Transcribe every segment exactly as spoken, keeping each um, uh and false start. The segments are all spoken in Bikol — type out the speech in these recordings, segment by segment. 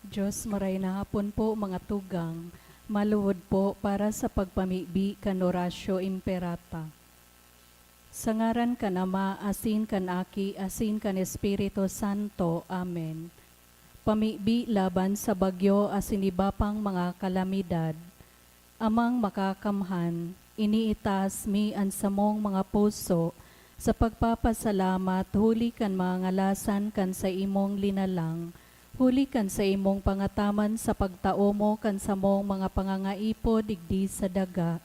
Diyos, maray na hapon po, mga tugang. Maluhod po para sa pagpamibi kan Oratio Imperata. Sa ngaran kan Ama, asin kan Aki, asin kan Espiritu Santo. Amen. Pamibi laban sa bagyo asin iba pang mga kalamidad. Amang Makakamhan, iniitaas mi an samong mga puso sa pagpapasalamat huli kan mga ngalasan kan saimong linalang, huli kan saimong pangataman sa pagtao mo kan samong mga pangangaipo digdi sa daga,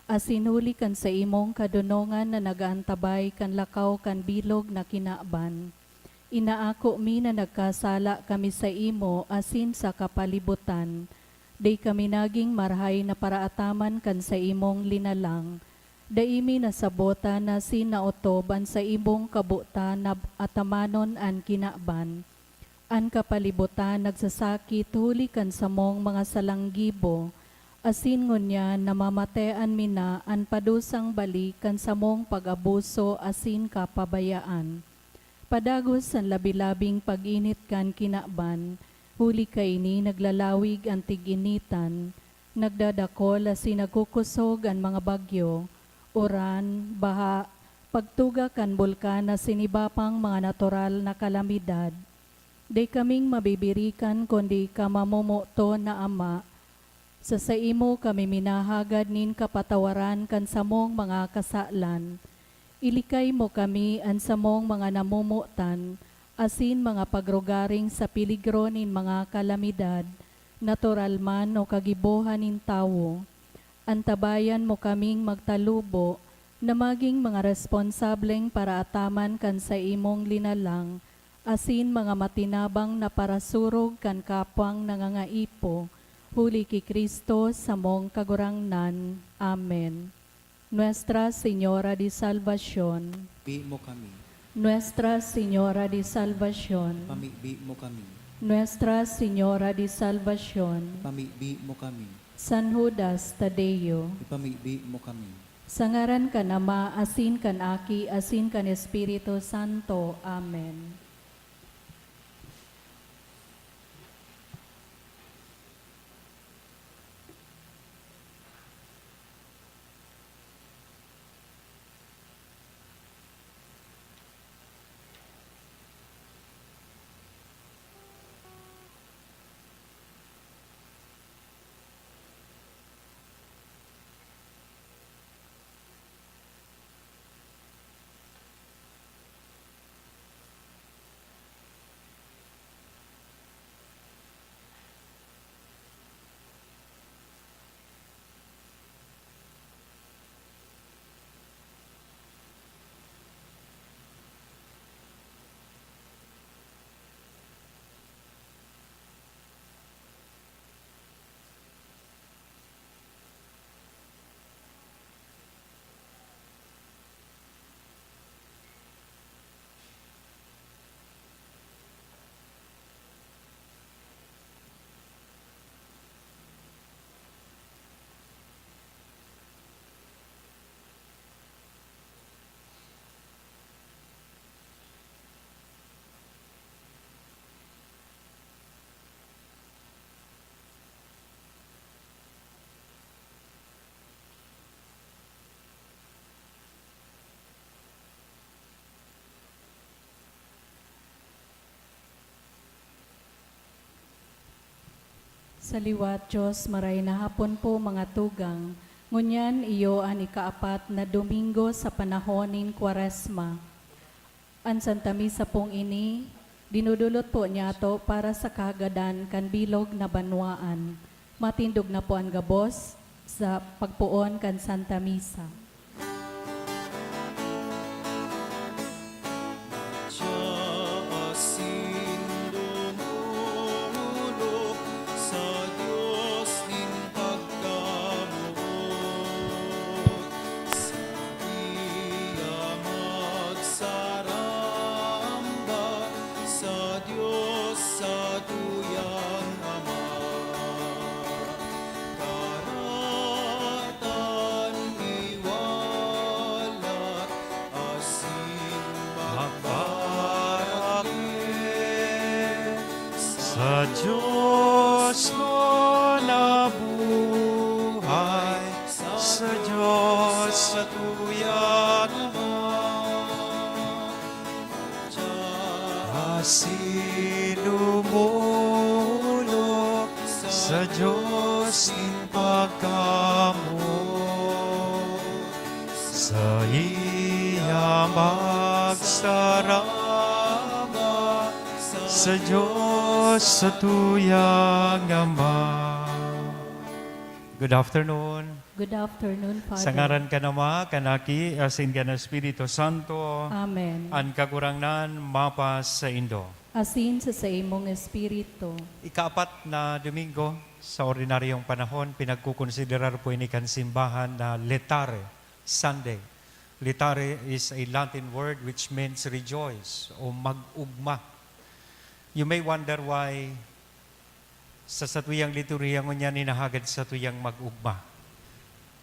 asin huli kan saimong kadonongan na nag-aantabay kan lakaw kan bilog na kinaban. Inaako mi na nagkasala kami saimo asin sa kapalibotan. Dai kami nagin marahay na paraataman kan saimong linalang. Dai mi nasabotan asin naotob an saimong kabotan na atamanon an kinaban. An kapalibotan nagsasakit huli kan samong mga salang gibo, asin ngunyan namamatean mi na an padusang bali kan samong pag-abuso asin kapabayaan. Padagos an labi-labing pag-init kan kinaban, huli kaini naglalawig an tig-initan, nagdadakol asin nagkukosog an mga bagyo, uran, baha, pagtuga kan bulkan asin iba pang mga natural na kalamidad. Dai kaming mabibirikan kundi ika, mamomoton na Ama. Sa saimo kami minahagad nin kapatawaran kan samong mga kasalan. Ilikay mo kami an samong mga namomotan asin mga pagrugaring sa peligro nin mga kalamidad, natural man o kagibohan nin tawo. Antabayan mo kaming magtalubo na magin mga responsableng paraataman kan saimong linalang asin mga matinabang na parasurog kan kapwang nangangaipo, huli ki Cristo, samong Kagurangnan. Amen. Nuestra Señora de Salvacion. Bi mo kami. Nuestra Señora de Salvacion. Pamibi mo kami. Nuestra Señora de Salvacion. Pamibi mo kami. San Judas Tadeo. Ipamibi mo kami. Sa ngaran kan Ama, asin kan Aki, asin kan Espiritu Santo. Amen. Sa liwat, Diyos, maray na hapon po, mga tugang. Ngunyan, iyo an ikaapat na Domingo sa panahon nin Kwaresma. An Santa Misa pong ini, dinudulot po niyato para sa kahagadan kan bilog na banwaan. Matindog na po an gabos sa pagpoon kan Santa Misa. Siya asin dumurog sa Dios nin pagkamoot. Saiya magsaramba sa Dios, sa tuyang Ama. Karatan iwalat asin magbaraki sa Dios. Sinumulog sa Diyos nin pagkamoot, saiya magsarama sa Diyos satuyang Ama. Good afternoon. Good afternoon, Father. Sa ngaran kan Ama, kan Aki, asin kan Espiritu Santo. Amen. An Kagurangnan mapasaindo. Asin sa saimong espiritu. Ikaapat na Domingo sa ordinaryong panahon, pinagkukonsiderar po ini kan simbahan na Laetare Sunday. Laetare is a Latin word which means rejoice o mag-ugma. You may wonder why sa satuyang liturhiya ngunyan hinahagad satuyang mag-ugma.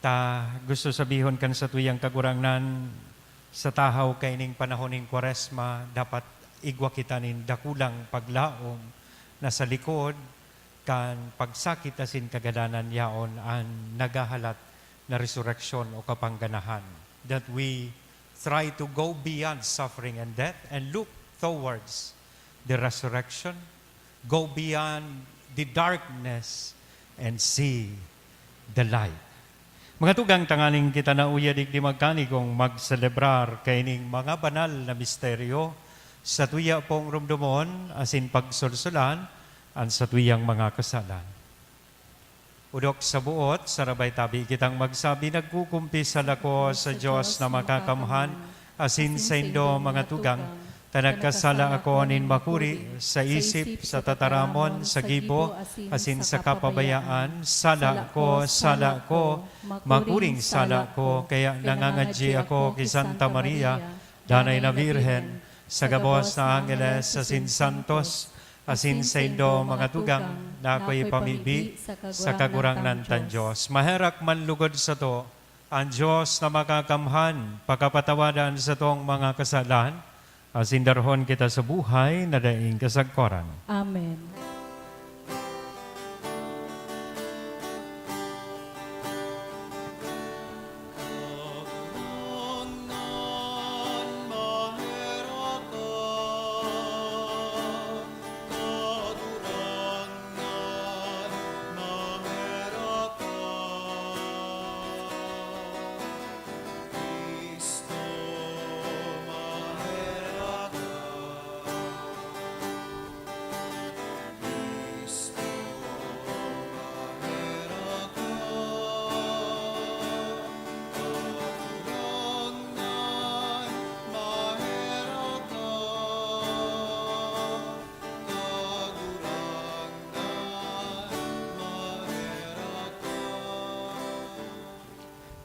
Ta gusto sabihon kan satuyang Kagurangnan, sa tahaw kaining panahon nin Kwaresma, dapat igwa kita nin dakulang paglaom na sa likod kan pagsakit asin kagadanan yaon an naghahalat na resureksyon o kapangganahan. That we try to go beyond suffering and death and look towards the resurrection, go beyond the darkness and see the light. Mga tugang, tanganing kita na uya digdi magkanigong magselebrar kaining mga banal na misteryo, satuya pong rumdomon asin pagsolsolan an satuyang mga kasalan. Odok sa buot, sarabay tabi kitang magsabi, "Nagkukumpisal ako sa Dios na makakamhan, asin saindo, mga tugang, ta nagkasala ako nin makuri, sa isip, sa tataramon, sa gibo, asin sa kapabayaan. Sala ko, sala ko, makuring sala ko. Kaya nangangadyi ako ki Santa Maria, Danay na Birhen, sa gabos na angeles asin santos, asin saindo, mga tugang, na ako'y pamibi sa Kagurangnan tan Dios." Maherak manlugod sato an Dios na makakamhan, pakapatawadan satong mga kasalan, asin darhon kita sa buhay na daing kasagkoran. Amen.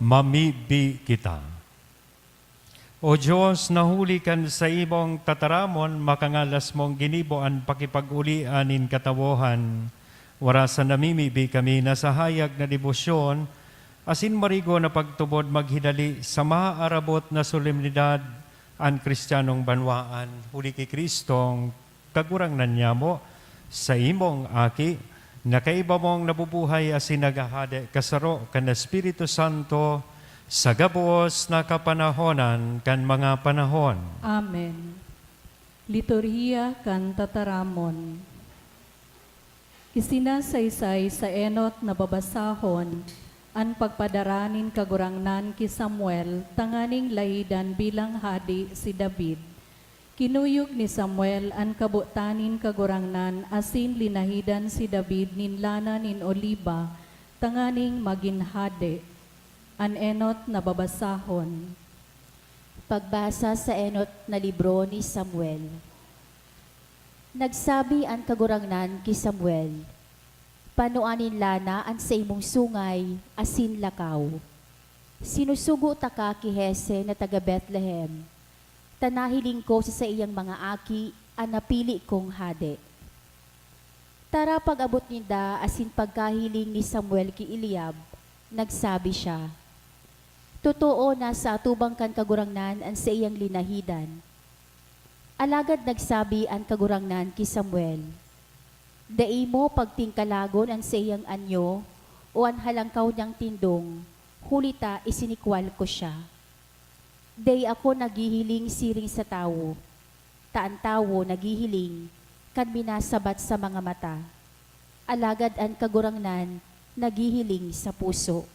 Mamibi kita. O Dios, na huli kan saimong tataramon, makangalas mong ginibo an pakipag-olian nin katawohan. Warasan namimibi kami na sa hayag na debosyon asin marigo na pagtubod maghidali sa maarabot na solemnidad an Kristiyanong banwaan, huli ki Kristong Kagurangnan nyamo, saimong Aki, na kaiba mong nabubuhay asin naghahade kasaro kan Espiritu Santo, sa gabos na kapanahonan kan mga panahon. Amen. Liturhiya kan Tataramon. Isinasaysay sa enot na babasahon an pagpadara nin Kagurangnan ki Samuel tanganing lahidan bilang hade si David. Kinuyog ni Samuel an kabotan nin Kagurangnan asin linahidan si David nin lana nin oliba tanganing magin hade. An enot na babasahon. Pagbasa sa enot na libro ni Samuel. Nagsabi an Kagurangnan ki Samuel, "Panua nin lana an saimong sungay asin lakaw. Sinusugo taka ki Jesse na taga Betlehem, ta nahiling ko sa saiyang mga aki an napili kong hade." Tara, pag-abot ninda asin pagkahiling ni Samuel ki Eliab, nagsabi siya, "Totoo na sa atubang kan Kagurangnan an saiyang linahidan." Alagad nagsabi an Kagurangnan ki Samuel, "Dai mo pagtingkalagon an saiyang anyo o an halangkaw niyang tindong, huli ta isinikwal ko siya. Dai ako naghihiling siring sa tawo. ta an tawo naghihiling kan minasabat sa mga mata, alagad an Kagurangnan naghihiling sa puso.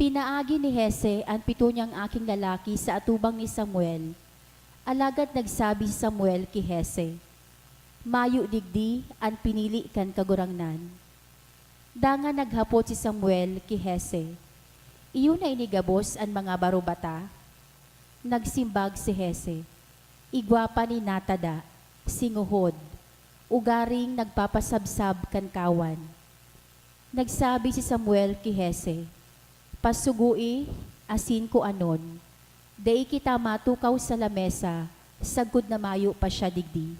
Pinaagi ni Jese an pito niyang aking lalaki sa atubang ni Samuel, alagad nagsabi si Samuel ki Jese, "Mayo digdi an pinili kan Kagurangnan." Dangan naghapot si Samuel ki Jese, "Iyo na ini gabos an mga barobata?" Nagsimbag si Jese, "Igwa pa ni natada, singohod, ugaring nagpapasabsab kan kawan." Nagsabi si Samuel ki Jese, "Pasugoi asin kuanon, dai kita matukaw sa lamesa sagkod na mayo pa siya digdi."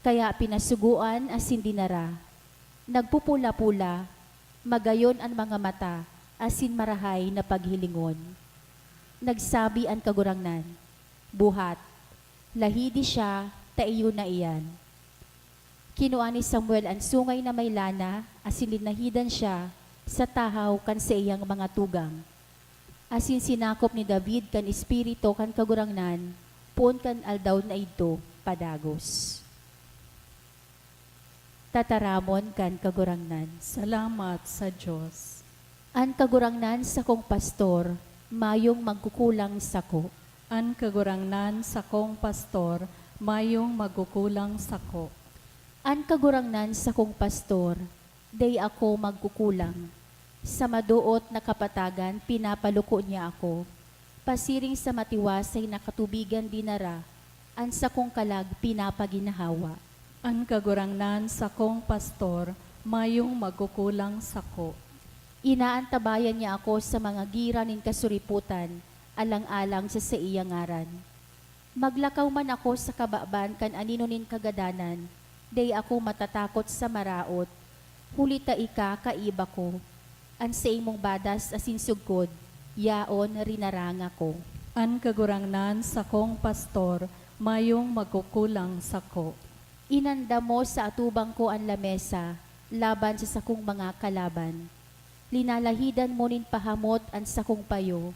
Kaya pinasugoan asin dinara. Nagpupula-pula, magayon an mga mata, asin marahay na paghilingon. Nagsabi an Kagurangnan, "Buhat, lahidi siya, ta iyo na iyan." Kinua ni Samuel an sungay na may lana asin linahidan siya sa tahaw kan saiyang mga tugang. Asin sinakop ni David kan Espiritu kan Kagurangnan poon kan aldaw na idto padagos. Tataramon kan Kagurangnan. Salamat sa Dios. An Kagurangnan sakong pastor, mayong magkukulang sako. An Kagurangnan sakong pastor, mayong magkukulang sako. An Kagurangnan sakong pastor, dai ako magkukulang. Sa madoot na kapatagan pinapaluko niya ako. Pasiring sa matiwasay na katubigan dinara, an sakong kalag pinapaginhawa. An Kagurangnan sakong pastor, mayong magkukulang sako. Inaantabayan niya ako sa mga gira nin kasuripotan, alang-alang sa saiyang ngaran. Maglakaw man ako sa kababan kan anino nin kagadanan, dai ako matatakot sa maraot, huli ta ika kaiba ko. An saimong badas asin sugkod, yaon rinaranga ko. An Kagurangnan sakong pastor, mayong magkukulang sako. Inandam mo sa atubang ko an lamesa laban sa sakong mga kalaban. Linalahidan mo nin pahamot an sakong payo,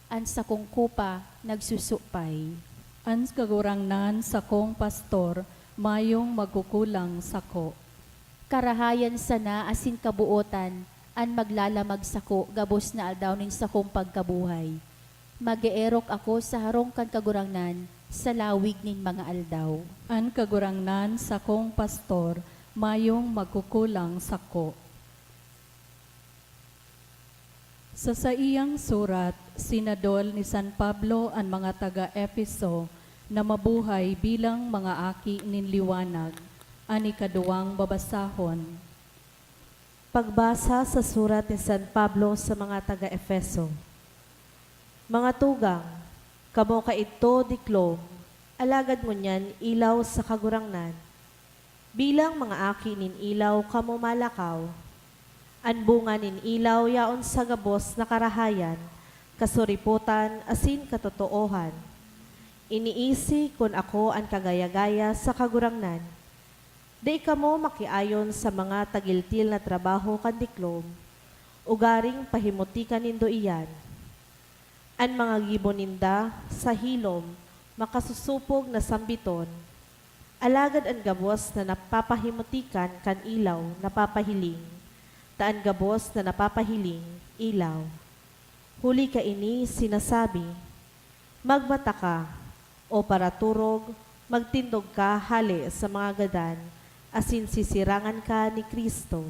an sakong kopa nagsusupay. An Kagurangnan sakong pastor, mayong magkukulang sako. Karahayan sana asin kabootan an maglalamag sako gabos na aldaw nin sakong pagkabuhay. Mag-eerok ako sa harong kan Kagurangnan sa lawig nin mga aldaw. An Kagurangnan sakong pastor, mayong magkukulang sako. Sa saiyang surat, sinadol ni San Pablo an mga taga Efeso na mabuhay bilang mga aki nin liwanag. An ikaduwang babasahon. Pagbasa sa surat ni San Pablo sa mga taga Efeso. Mga tugang, kamo kaidto diklom, alagad ngunyan ilaw sa Kagurangnan. Bilang mga aki nin ilaw kamo malakaw. An bunga nin ilaw yaon sa gabos na karahayan, kasuripotan, asin katotoohan. Iniisi kun ako an kagaya-gaya sa Kagurangnan. Dai kamo makiayon sa mga tagiltil na trabaho kan diklom, ugaring pahimutika nindo iyan. An mga gibo ninda sa hilom makasusupog na sambiton, alagad an gabos na napapahimutikan kan ilaw napapahiling, ta an gabos na napapahiling, ilaw. Huli kaini sinasabi, "Magmata ka, o paraturog, magtindog ka hale sa mga gadan, asin sisirangan ka ni Cristo."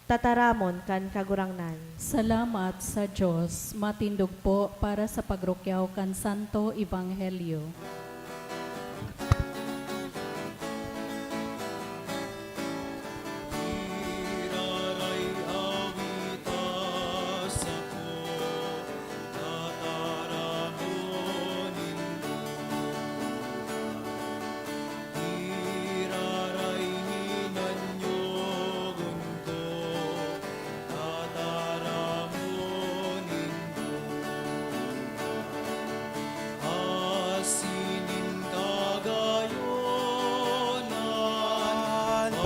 Tataramon kan Kagurangnan. Salamat sa Dios. Matindog po para sa pagrukyaw kan Santo Ebanghelyo.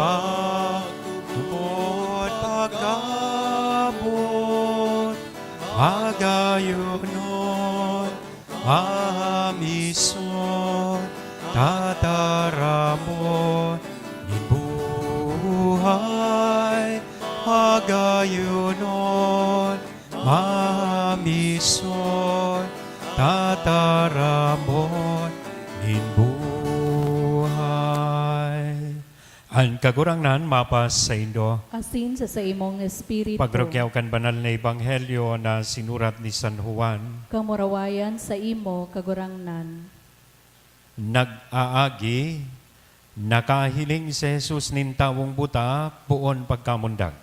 Pagtubod, pagkabot, pagayonon. Amen. Iso tataramon nin buhay, hagayonon, mamison, tataramon nin buhay. An Kagurangnan mapas saindo. Asin sa saimong espiritu. Pagrukyaw kan banal na ebanghelyo na sinurat ni San Juan. Kamurawayan saimo, Kagurangnan. Nag-aagi, nakahiling si Jesus nin tawong buta poon pagkamundag.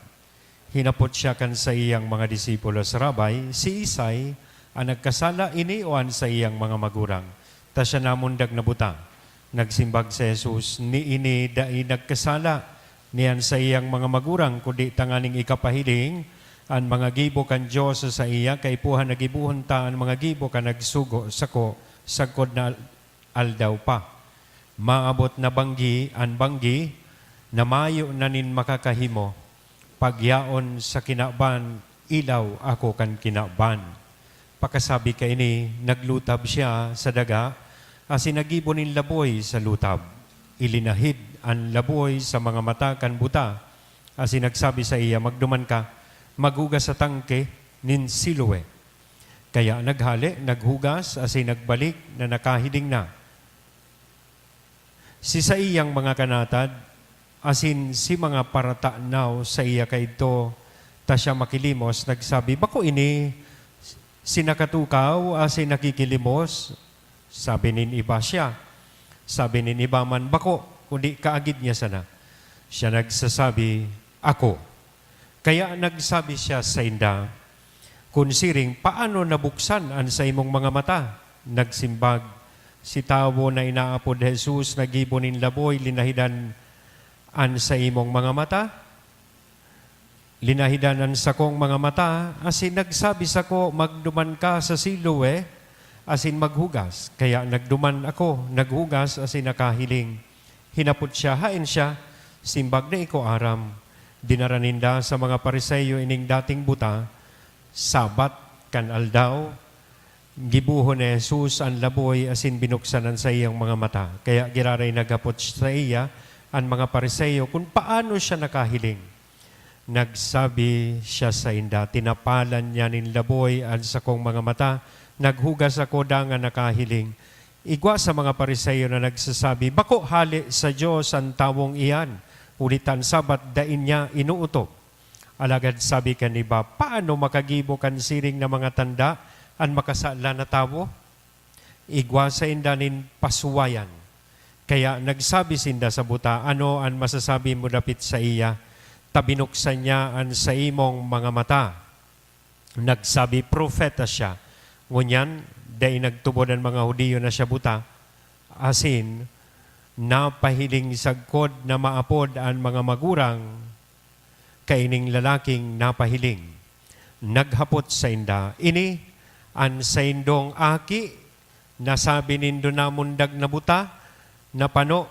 Hinapot siya kan saiyang mga disipulos, "Rabbi, siisay an nagkasala, ini o an saiyang mga magurang, ta siya namundag na buta?" Nagsimbag si Jesus, "Niini dai nagkasala, ni an saiyang mga magurang, kundi tanganing ikapahiling an mga gibo kan Dios sa saiya. Kaipuhan na gibohon ta an mga gibo kan nagsugo sako sagkod na al-, aldaw pa. Maabot na banggi an banggi na mayo na nin makakahimo. Pagyaon sa kinaban, ilaw ako kan kinaban." Pakasabi kaini, naglutab siya sa daga, asin naggibo nin laboy sa lutab. Ilinahid an laboy sa mga mata kan buta, asin nagsabi saiya, "Magduman ka, maghugas sa tangke nin Siloe." Kaya naghale, naghugas, asin nagbalik na nakahiling na. Si saiyang mga kanatad asin si mga paratanaw saiya kaidto, ta siya makilimos, nagsabi, "Bako ini si nakatukaw asin nakikilimos?" Sabi nin iba, "Siya." Sabi nin iba man, "Bako, kundi kaagid niya sana." Siya nagsasabi, "Ako." Kaya nagsabi siya sainda, "Kun siring, paano nabuksan an saimong mga mata?" Nagsimbag, "Si tawo na inaapod Jesus naggibo nin laboy, linahidan an saimong mga mata, linahidan an sakong mga mata, asin nagsabi sako, 'Magduman ka sa Siloe asin maghugas.' Kaya nagduman ako, naghugas asin nakahiling." Hinapot siya, "Haen siya?" Simbag, "Dai ko aram." Dinara ninda sa mga Fariseo ining dating buta. Sabat kan aldaw, gibohon ni Jesus an laboy asin binuksan an saiyang mga mata. Kaya giraray naghapot saiya an mga Fariseo kun paano siya nakahiling. Nagsabi siya sainda, "Tinapalan niya nin laboy an sakong mga mata, naghugas ako dangan nakahiling." Igwa sa mga Fariseo na nagsasabi, "Bako hale sa Dios an tawong iyan, huli ta an Sabbath dai niya inootob." Alagad sabi kan iba, "Paano makagibo kan siring na mga tanda an makasalan na tawo?" Igwa sainda nin pasuwayan. Kaya nagsabi sinda sa buta, "Ano an masasabi mo dapit saiya, ta binuksan niya an saimong mga mata?" Nagsabi, "Propeta siya." Ngunyan, dai nagtubod an mga Judio na siya buta, asin napahiling sagkod na maapod an mga magurang kaining lalaking napahiling. Naghapot sainda, "Ini an saindong aki na sabi nindo namundag na buta, napano,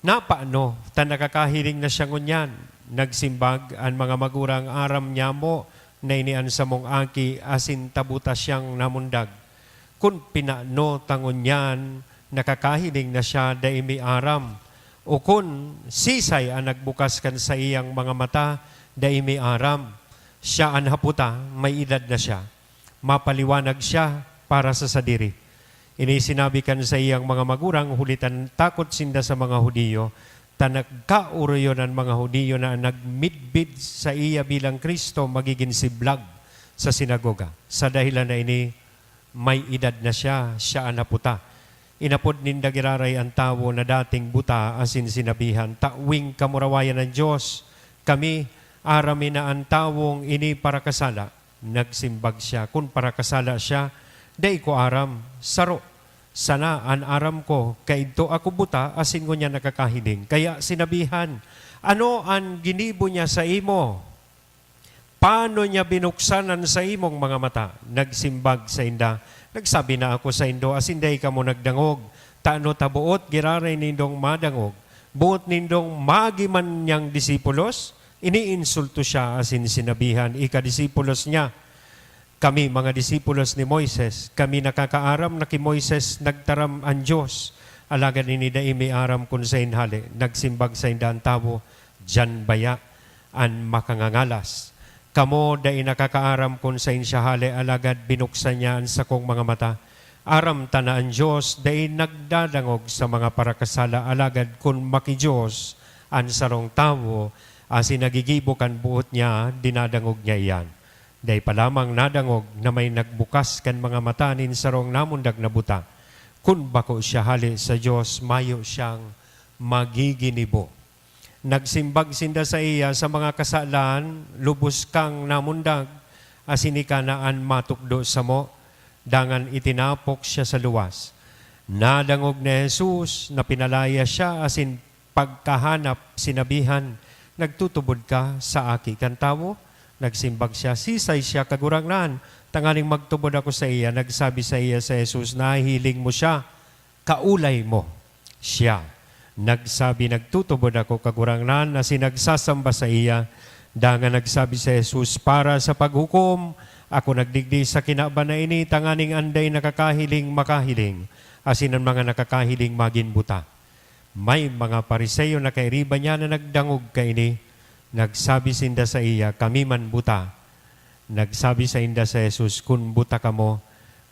napano ta nakakahiling na siya ngunyan?" Nagsimbag an mga magurang, "Aram nyamo na ini an samong aki, asin ta buta siyang namundag. Kun pinano ta ngunyan nakakahiling na siya, dai mi aram. O kun sisay an nagbukas kan saiyang mga mata, dai mi aram. Siya an haputa, may edad na siya. Mapaliwanag siya para sa sadiri." Ini sinabi kan saiyang mga magurang, huli ta takot sinda sa mga Judio, ta nagkaoroyon an mga Judio na an nagmidbid saiya bilang Cristo magigin siblag sa sinagoga. Sa dahelan na ini, may edad na siya, siya an haputa. Inapod ninda giraray an tawo na dating buta asin sinabihan, "Tawing kamurawayan nin Dios, kami, aram mi na an tawong ini parakasala." Nagsimbag siya, "Kun parakasala siya, dai ko aram. Saro sana an aram ko, kaidto ako buta asin ngunyan nakakahiling." Kaya sinabihan, "Ano an ginibo niya saimo? Paano niya binuksan an saimong mga mata?" Nagsimbag sainda, "Nagsabi na ako saindo asin dai kamo nagdangog. Tano ta boot giraray nindong madangog? Boot nindong magi man niyang disipulos?" Iniinsulto siya asin sinabihan, "Ika disipulos niya, "Kami, mga disipulos ni Moises, kami nakakaaram na ki Moises nagtaram an Dios, alagad ini dai mi aram kun saen hale." Nagsimbag sainda an tawo, "Diyan baya an makangangalas. Kamo dai nakakaaram kun saen siya hale, alagad binuksan niya an sakong mga mata. Aram ta na an Dios dai nagdadangog sa mga parakasala, alagad kun maki-Dios an sarong tawo asin nagigibo kan boot niya, dinadangog niya iyan. Dai pa lamang nadangog na may nagbukas kan mga mata nin sarong namundag na buta. Kun bako siya hale sa Dios, mayo siyang magiginibo." Nagsimbag sinda saiya, "Sa mga kasalan, lubos kang namundag, asin ika na an matukdo samo." Dangan itinapok siya sa luwas. Nadangog ni Jesus na pinalayas siya, asin pagkahanap sinabihan, "Nagtutubod ka sa Aki kan Tawo?" Nagsimbag siya, "Sisay siya, Kagurangnan, tanganing magtubod ako saiya?" Nagsabi saiya si Jesus, "Nahihiling mo siya, kaulay mo siya." Nagsabi, "Nagtutubod ako, Kagurangnan, asin nagsasamba saiya." Dangan nagsabi si Jesus, "Para sa paghukom, ako nagdigdi sa kinaban na ini, tanganing an dai nakakahiling, makahiling, asin an mga nakakahiling, magin buta." May mga Fariseo na kairiba niya na nagdangog kaini. Nagsabi sinda saiya, "Kami man buta." Nagsabi sainda si Jesus, "Kun buta kamo,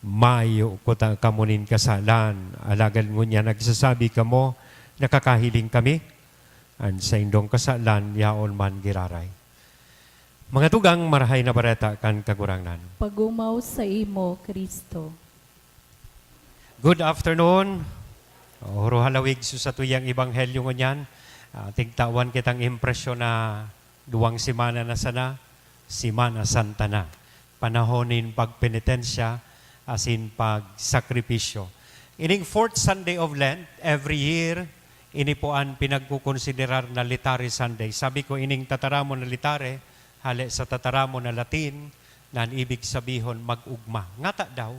mayo kuta kamo nin kasalan. Alagad ngunyan nagsasabi kamo, 'Nakakahiling kami,' an saindong kasalan yaon man giraray." Mga tugang, Marahay na Bareta kan Kagurangnan. Pagumaw saimo, Cristo. Good afternoon. Horo halawig sa satuyang ebanghelyo ngunyan. Ah, tigtawan kitang impresyon na duwang semana na sana, Semana Santa na. Panahon nin pagpenitensya asin pagsakripisyo. Ining fourth Sunday of Lent, every year, ini po an pinagkokonsiderar na Letare Sunday. Sabi ko, ining tataramon na Letare, hale sa tataramon na Latin, na an ibig sabihon, mag-ugma. Ngata daw,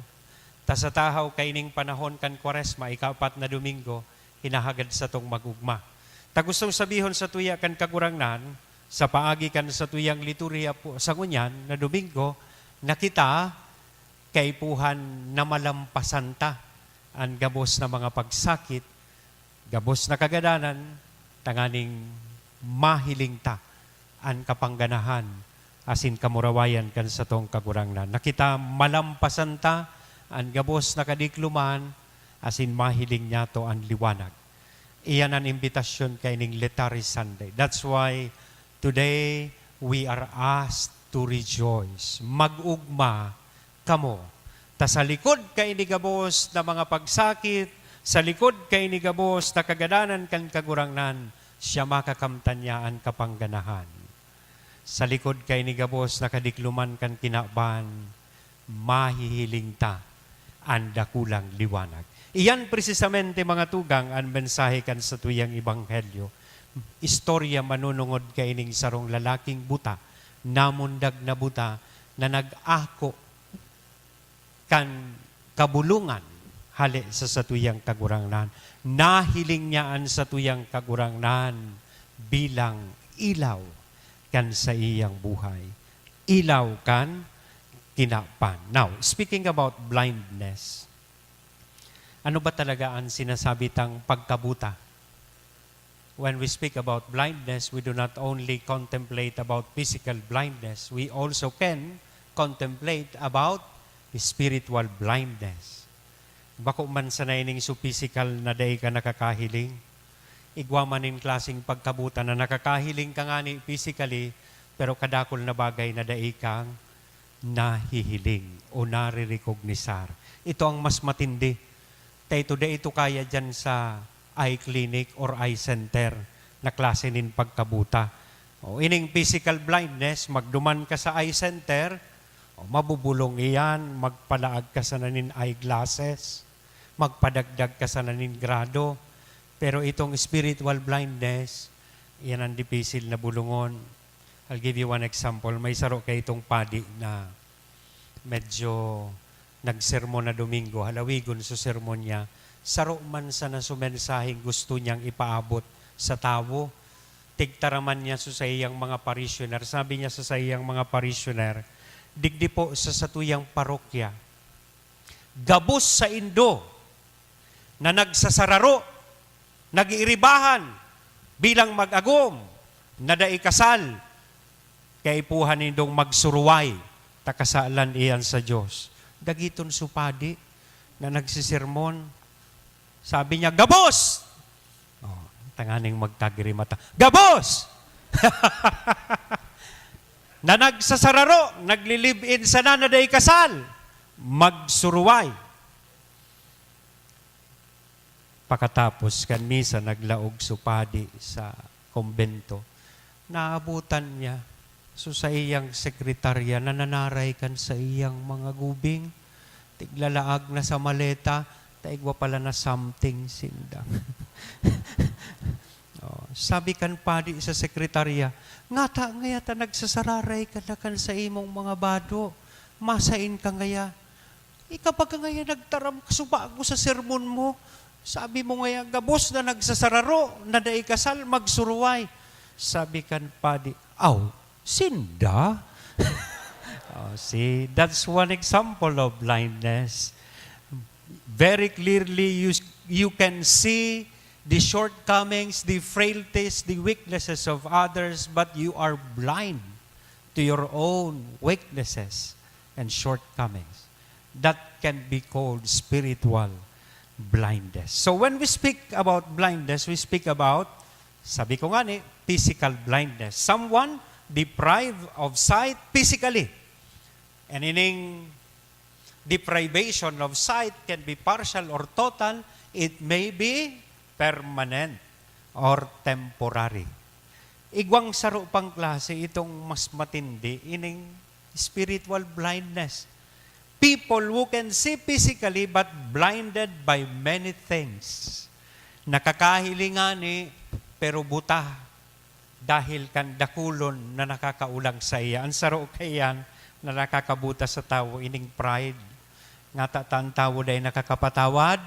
ta sa tahaw kaining panahon kan Kwaresma, ikaapat na Domingo, hinahagad satong mag-ugma. Ta gustong sabihon satuya kan Kagurangnan, sa paagi kan satuyang liturhiya po sa ngunyan na Domingo, na kita kaipuhan na malampasan ta an gabos na mga pagsakit, gabos na kagadanan, tanganing mahiling ta an kapangganahan asin kamurawayan kan satong Kagurangnan. Na kita malampasan ta an gabos na kadikloman asin mahiling niyato an liwanag. Iyan an imbitasyon kaining Letare Sunday. That's why today we are asked to rejoice. Mag-ugma kamo. Ta sa likod kaini gabos na mga pagsakit, sa likod kaini gabos na kagadanan kan Kagurangnan, siya makakamtan niya an kapangganahan. Sa likod kaini gabos na kadikloman kan kinaban, mahihiling ta an dakulang liwanag. Iyan precisamente, mga tugang, an mensahe kan satuyang ebanghelyo. Istorya manunungod kaining sarong lalaking buta, namundag na buta, na nag-ako kan kabulongan hale sa satuyang Kagurangnan. Nahiling niya an satuyang Kagurangnan bilang ilaw kan saiyang buhay, ilaw kan kinaban. Now, speaking about blindness, ano ba talaga an sinasabi tang pagkabuta? When we speak about blindness, we do not only contemplate about physical blindness, we also can contemplate about spiritual blindness. Bako man sana ining so physical na dai ka nakakahiling. Igwa man nin klaseng pagkabuta na nakakahiling ka ngani physically, pero kadakul na bagay na dai kang nahihiling o narerecognisar. Ito ang mas matindi. Ta ito, dai ito kaya diyan sa eye clinic or eye center na klase nin pagkabuta. O, ining physical blindness, magduman ka sa eye center, o, mabubulong iyan, magpalaag ka sana nin eyeglasses, magpadagdag ka sana nin grado. Pero itong spiritual blindness, iyan ang dipisil na bulongon. I'll give you one example. May saro kaitong padi na medyo nagsermon na Domingo, halawigon sa sermon niya, saro man sana so mensaheng gusto niyang ipaabot sa tawo. Tigtaraman niya sa saiyang mga parishioner. Sabi niya sa saiyang mga parishioner, digdi po sa satuyang parokya. Gabos saindo na nagsasararo, nag-iiribahan bilang mag-agom na dai kasal, kaipuhan nindong magsuruway, ta kasalan iyan sa Dios. Dagiton su padi na nagsisermon, sabi niya, "Gabos!" Oh, tanganing magtagiri mata. "Gabos!" Na nagsasararo, nagli-live-in sana na dai kasal, magsuruway. Pakatapos kan misa, naglaog su padi sa kumbento. Naabutan niya su saiyang sekretarya na nanaray kan saiyang mga gubing. Tiglalaag na sa maleta, ta igwa pala na something sinda. Oh, sabi kan padi sa sekretarya, "Ngata ngaya ta nagsasararay ka na kan sa imong mga bado? Masain ka ngaya? Ika pa ka ngaya nagtaram kasubago sa sermon mo. Sabi mo ngaya, gabos na nagsasararo, na dai kasal, magsuruway." Sabi kan padi, "Aw, sinda?" Oh, see, that's one example of blindness. Very clearly, you, you can see the shortcomings, the frailties, the weaknesses of others, but you are blind to your own weaknesses and shortcomings. That can be called spiritual blindness. So when we speak about blindness, we speak about, sabi ko nga ni, physical blindness. Someone deprived of sight physically. And ining deprivation of sight can be partial or total, it may be permanent or temporary. Igwang saro pang klase, itong mas matindi, ining spiritual blindness. People who can see physically but blinded by many things. Nakakahiling ngani, pero buta dahil kan dakulon na nakakaolang saiya. An saro kaiyan na nakakabuta sa tawo, ining pride. Ngata ta an tawo dai nakakapatawad?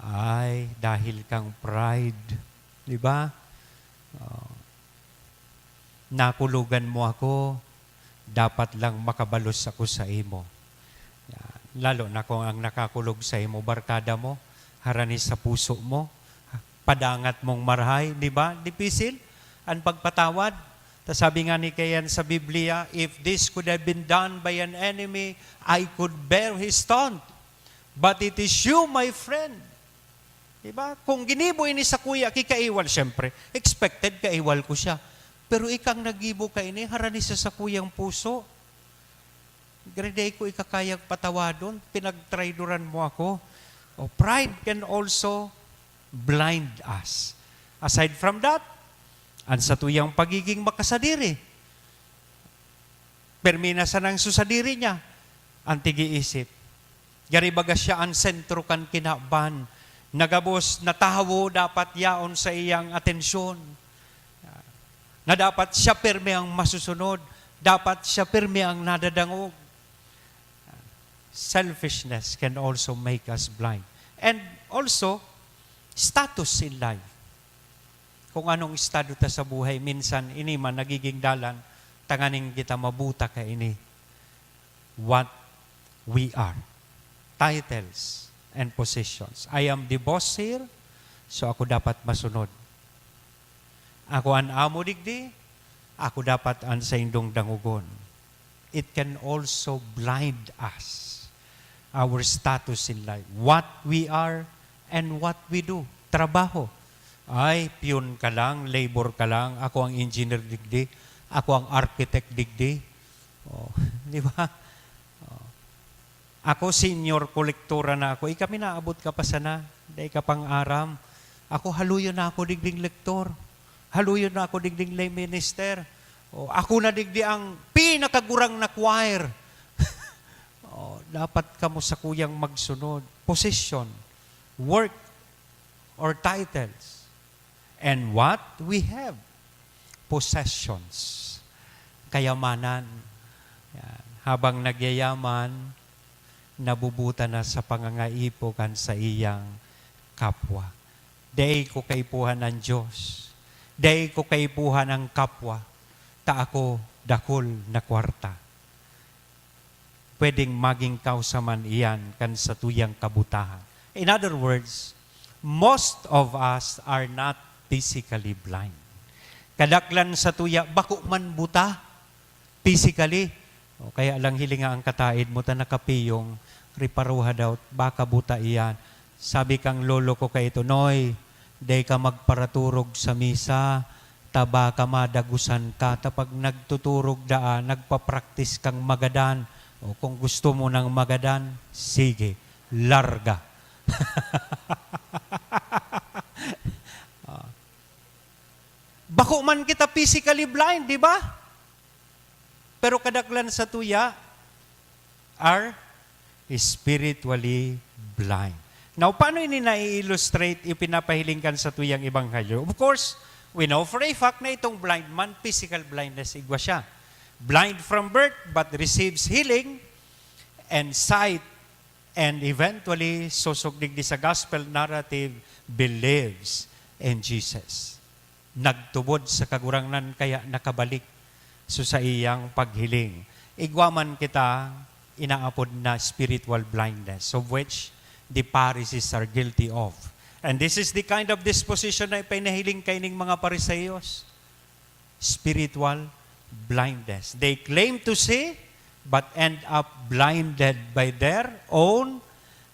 Ay, dahil kang pride. Di ba? Oh. Nakulogan mo ako, dapat lang makabalos ako saimo. Yan. Lalo na kung ang nakakulog saimo, barkada mo, harani sa puso mo, padangat mong marahay, di ba? Dipisil an pagpatawad. Ta sabi nga ni kayan sa Biblia, "If this could have been done by an enemy, I could bear his taunt. But it is you, my friend." Di ba? Kung ginibo ini sakuya ki kaiwal, siyempre, expected kaiwal ko siya. Pero ikang naggibo kaini, harani sa sakuyang puso. Gari dai ko ikakayang patawadon, pinagtrayduran mo ako. O, pride can also blind us. Aside from that, an satuyang pagiging makasadiri. Permi na sanang su sadiri niya an tigi-isip. Gari baga siya an sentro kan kinaban, na gabos na tawo dapat yaon saiyang atensyon, na dapat siya pirmi ang masusunod, dapat siya pirmi ang nadadangog. Selfishness can also make us blind. And also, status in life. Kung anong estado ta sa buhay, minsan ini man nagiging dalan tanganing kita mabuta kaini. What we are. Titles and positions. I am the boss here, so ako dapat masunod. Ako an amo digdi, ako dapat an saindong dangogon. It can also blind us, our status in life, what we are and what we do. Trabaho. Ay, piyon ka lang, labor ka lang, ako ang engineer digdi, ako ang architect digdi. Oh, di ba? Oh. Ako, senior kolektora na ako. Ika, minaabot ka pa sana. Dai ka pang aram. Ako, haluyon na ako digding lektor. Haluyon na ako digding lay minister. O, ako na digdi ang pinakagurang na choir. O, dapat kamo sakuyang magsunod. Position, work, or titles. And what we have, possessions, kayamanan. Yan. Habang nagyayaman, nabubuta na sa pangangaipo kan saiyang kapwa. Dai ko kaipuhan an Dios. Dai ko kaipuhan an kapwa. Ta ako dakul na kwarta. pwedeng maging kausa man iyan kan satuyang kabutahan. In other words, most of us are not physically blind. Kadaklan satuya, bako man buta physically. O kaya lang hilinga ang kataed mo ta nakapiyong, riparuha daw, baka buta iyan. Sabi kang lolo ko kaito, "Noy, dai ka magparaturog sa misa, ta baka madagusan ka, ta pag nagtuturog daa, nagpa-practice kang magadan. O kung gusto mo nang magadan, sige, larga." Ah. Bako man kita physically blind, di ba? Pero kadaklan satuya are spiritually blind. Now, paano ini nai-illustrate, ipinapahiling kan satuyang ebanghelyo? Of course, we know for a fact na itong blind man, physical blindness igwa siya. Blind from birth, but receives healing and sight, and eventually, sosog digdi sa gospel narrative, believes in Jesus. Nagtubod sa Kagurangnan, kaya nakabalik so saiyang paghiling. Igwa man kita inaapod na spiritual blindness, of which the Pharisees are guilty of. And this is the kind of disposition na ipinahiling kaining mga Pariseyos. Spiritual blindness. They claim to see, but end up blinded by their own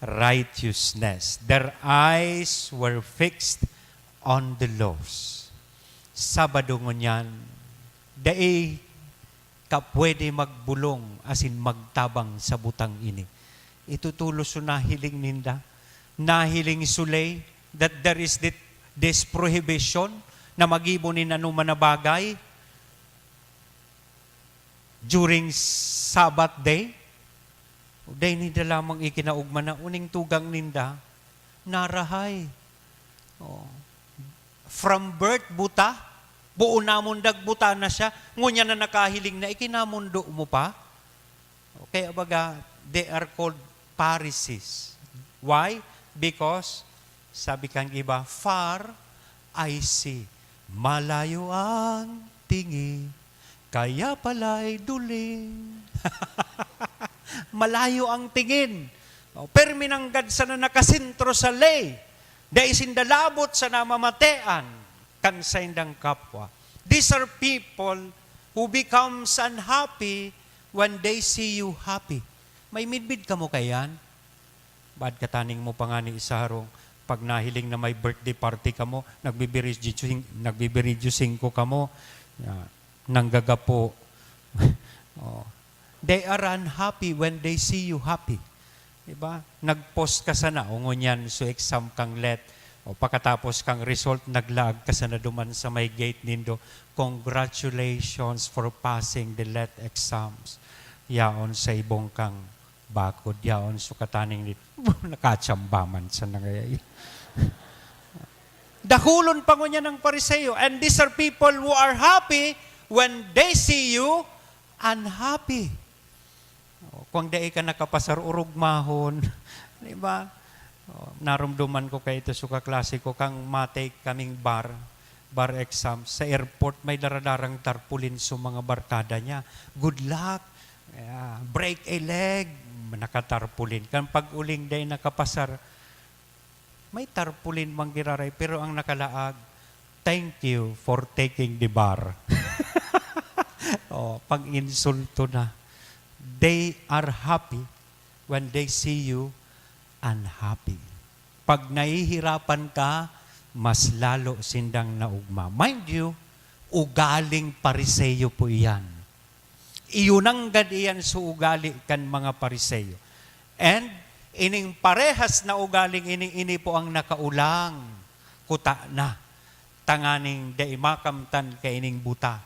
righteousness. Their eyes were fixed on the laws. Sabado ngunyan, dai ka pwede magbolong asin magtabang sa butang ini. Ito tolos so nahiling ninda. Nahiling so lay that there is thi-, this prohibition na maggibo nin anoman na bagay during Sabbath day. Dai ninda lamang ikinaogma na uning tugang ninda, narahay. Oh. From birth, buta. Boon namon dagbuta na siya. Ngunyan na nakahiling na, ikinamondo mo pa? Kaya baga, they are called Pharisees. Why? Because, sabi kang iba, "Far I see." Malayo ang tingin, kaya pala'y duling. Malayo ang tingin. O, permi nanggad sana nakasentro sa ley. Dai sinda labot sa namamatean kan saindang kapwa. These are people who becomes unhappy when they see you happy. May midbid kamo kaiyan? Baad kataning mo pa ngani isa harong, pag nahiling na may birthday party kamo, nagbibiridyo sing-, nagbibiridyo singko kamo, ya, nanggagapo. Oh. They are unhappy when they see you happy. Diba? Nag-post ka sana, o ngunyan, so exam kang let, o pakatapos kang result, naglaag ka sana duman sa may gate nindo, "Congratulations for passing the let exams." Yaon sa ibong kang bakod, yaon so kataning ni-, nakachamba man sa nangayay. Dakulon pa ngunyan ang Pariseo, and these are people who are happy when they see you unhappy. O, kung dai ka nakapasar, orog mahon. Di ba? O, narumduman ko kay ito so kaklase ko, kang matake kaming bar, bar exam. Sa airport, may daradarang tarpaulin so mga barkada niya. "Good luck. Yeah, break a leg." Nakatarpaulin. Kan pag-uling, dai nakapasar. May tarpaulin man giraray, pero ang nakalaag, "Thank you for taking the bar." Oh, pang-insulto na. They are happy when they see you unhappy. Pag nahihirapan ka, mas lalo sindang naogma. Mind you, ugaling Pariseo po iyan. Iyo nanggad iyan sa ugali kan mga Pariseo. And ining parehas na ugaling ini, ini po ang nakaulang kutana, tanganing dai makamtan kaining buta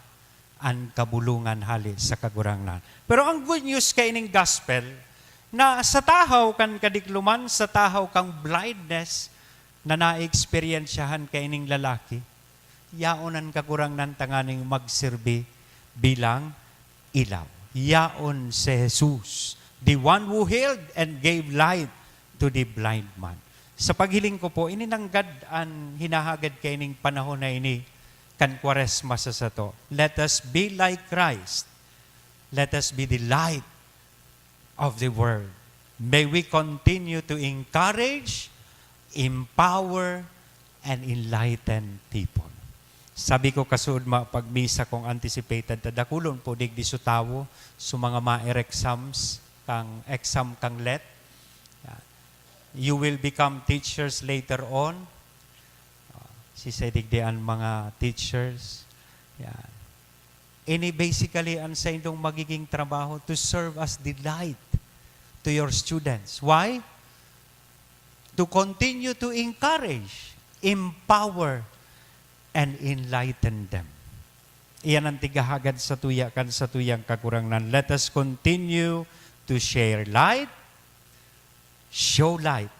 an kabolongan hale sa Kagurangnan. Pero ang good news kaining gospel, na sa tahaw kan kadikloman, sa tahaw kan blindness na naeksperyensyahan kaining lalaki, yaon an Kagurangnan tanganing magserbi bilang ilaw. Yaon si Jesus, the one who healed and gave light to the blind man. Sa paghiling ko po, ini nanggad an hinahagad kaining panahon na ini kan Kwaresma sa sato. Let us be like Christ. Let us be the light of the world. May we continue to encourage, empower, and enlighten people. Sabi ko kasuodma, pag misa kong anticipated, ta dakulon po digdi su tawo, su mga maer exams, kang exam kang let. Yeah. You will become teachers later on. Ah, si digdi an mga teachers. Yeah. Ini basically an saindong magiging trabaho, to serve as the light to your students. Why? To continue to encourage, empower, and enlighten them. Iyan ang tighahagad satuya kan satuyang Kagurangnan. Let us continue to share light, show light,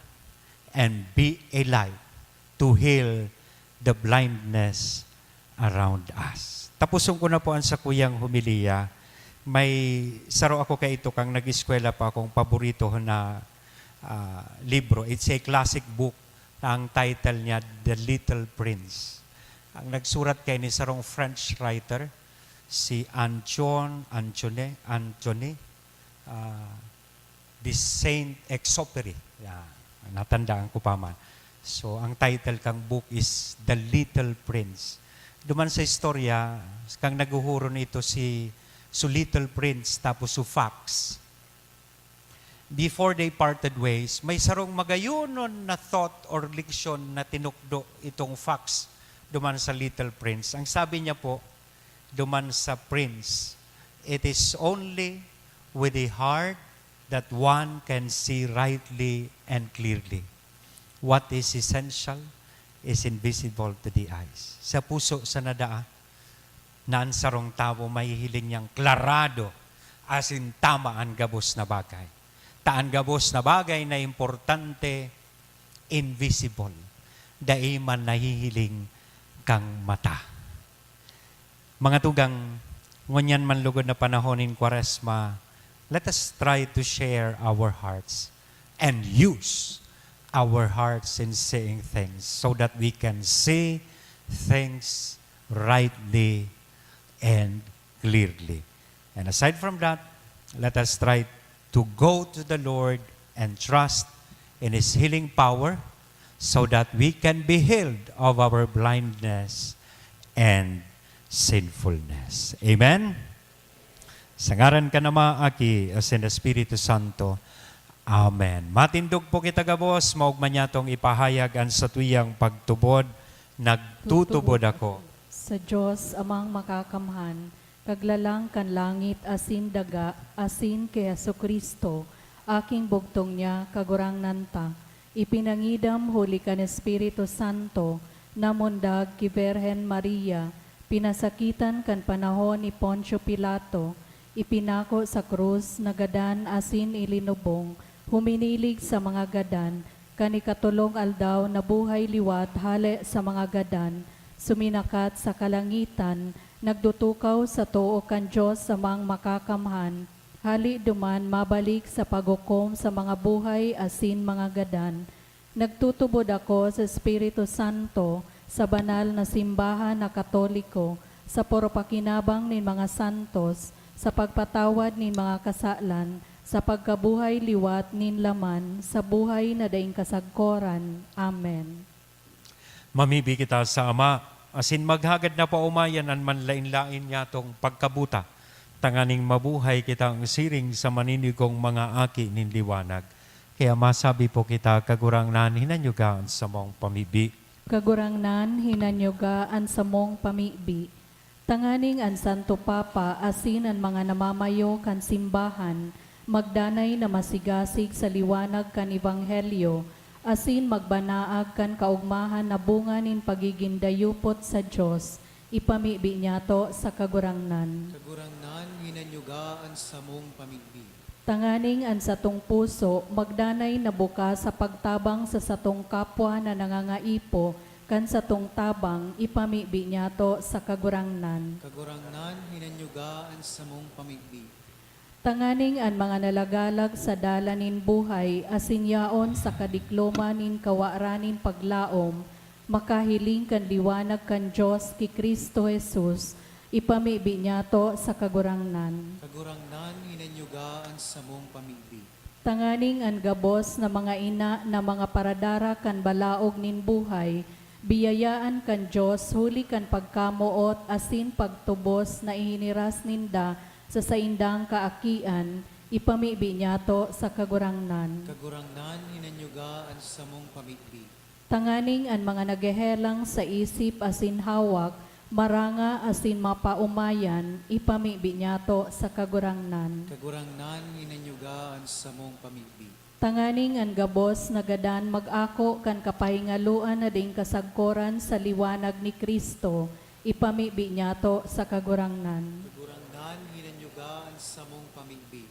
and be a light to heal the blindness around us. Tapuson ko na po ang sakuyang homilya. May saro ako kaito kang nag-eskwela pa akong paborito na, ah, libro. It's a classic book na ang title niya, The Little Prince. Ang nagsurat kaini sarong French writer, si Anton, Antone, Antone, ah, de Saint-Exupéry. Yeah, natandaan ko pa man. So, ang title kang book is The Little Prince. Duman sa istorya, kang naghuhuron ito si, su Little Prince, tapos su Fox. Before they parted ways, may sarong magayonon na thought or leksyon na tinukdo itong Fox duman sa Little Prince. Ang sabi niya po, duman sa Prince, "It is only with the heart that one can see rightly and clearly. What is essential is invisible to the eyes." Sa puso sa nadaa, na an sarong tawo mahihiling niyang klarado asin tama an gabos na bagay. Ta an gabos na bagay na importante, invisible, dai man nahihiling kan mata. Mga tugang, ngunyan man lugod na panahon nin Kwaresma, let us try to share our hearts and use our hearts in seeing things so that we can see things rightly and clearly. And aside from that, let us try to go to the Lord and trust in His healing power so that we can be healed of our blindness and sinfulness. Amen? Sa ngaran kan Ama, Aki, asin Espiritu Santo. Amen. Matindog po kita gabos, maogma niyatong ipahayag an satuyang pagtubod, "Nagtutubod ako sa Dios Amang Makakamhan, Kaglalang kan langit asin daga, asin ki Jesu-Cristo, aking bugtong niya, Kagurangnan ta, ipinangidam huli kan Espiritu Santo, namundag ki Birhen Maria, pinasakitan kan panahon ni Poncio Pilato, ipinako sa krus, nagadan asin ilinubong, huminilig sa mga gadan, kan ikatolong aldaw nabuhay liwat hale sa mga gadan, suminakat sa kalangitan, nagtutukaw sa too kan Dios Amang Makakamhan, hale duman mabalik sa paghukom sa mga buhay asin mga gadan. Nagtutubod ako sa Espiritu Santo, sa banal na simbahan na Katoliko, sa poropakinabang nin mga santos, sa pagpatawad nin mga kasalan, sa pagkabuhay liwat nin laman, sa buhay na daing kasagkoran. Amen. Mamibi kita sa Ama, asin maghagad na paomayan an manlaen-laen niyatong pagkabuta, tanganing mabuhay kitang siring sa maninigong mga aki nin liwanag. Kaya masabi po kita, Kagurangnan, hinanyuga an samong pamibi. Kagurangnan, hinanyuga an samong pamibi. Tanganing an Santo Papa asin an mga namamayo kan simbahan magdanay na masigasig sa liwanag kan Ebanghelyo asin magbanaag kan kaogmahan na bunga nin pagigin dayupot sa Dios, ipamibi niyato sa Kagurangnan. Kagurangnan, hinanyuga an samong pamibi. Tanganing an satong puso magdanay na bukas sa pagtabang sa satong kapwa na nangangaipo kan satong tabang, ipamibi niyato sa Kagurangnan. Kagurangnan, hinanyuga an samong pamibi. Tanganing an mga nalagalag sa dalan nin buhay asin yaon sa kadikloman nin kawaran nin paglaom, makahiling kan liwanag kan Dios ki Cristo Jesus, Ipamibi niyato sa Kagurangnan. Kagurangnan, hinanyuga an samong pamibi. Tanganing an gabos na mga ina na mga paradara kan balaog nin buhay, biyayaan kan Dios huli kan pagkamoot asin pagtubos na ihiniras ninda sa saindang kaakian, ipamibi niyato sa Kagurangnan. Kagurangnan, hinanyuga an samong pamibi. Tanganing an mga naghehelang sa isip asin hawak, maranga asin mapaomayan, ipamibi niyato sa Kagurangnan. Kagurangnan, hinanyuga an samong pamibi. Tanganing an gabos na gadan mag-ako kan kapahingaloan na daing kasagkoran sa liwanag ni Cristo, ipamibi niyato sa Kagurangnan. Kagurangnan, hinanyuga an samong pamibi.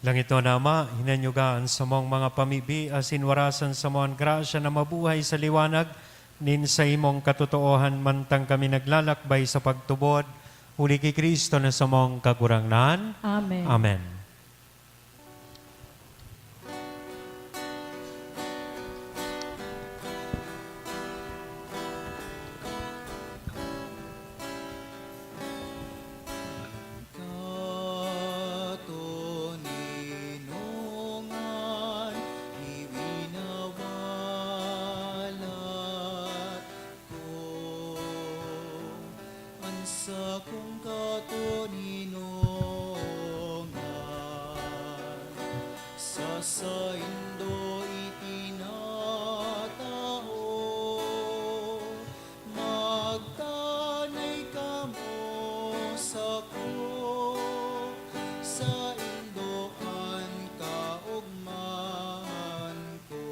Langitnon na Ama, hinanyuga an samong mga pamibi asin warasan samo an grasya na mabuhay sa liwanag nin saimong katotoohan, mantang kami naglalakbay sa pagtubod, huli ki Cristo na samong Kagurangnan. Amen. Amen. Katoninongan, iwinawalat ko an sakong katoninongan, sa saindo itinataho. Magtanay kamo sako, saindo an kaogmahan ko.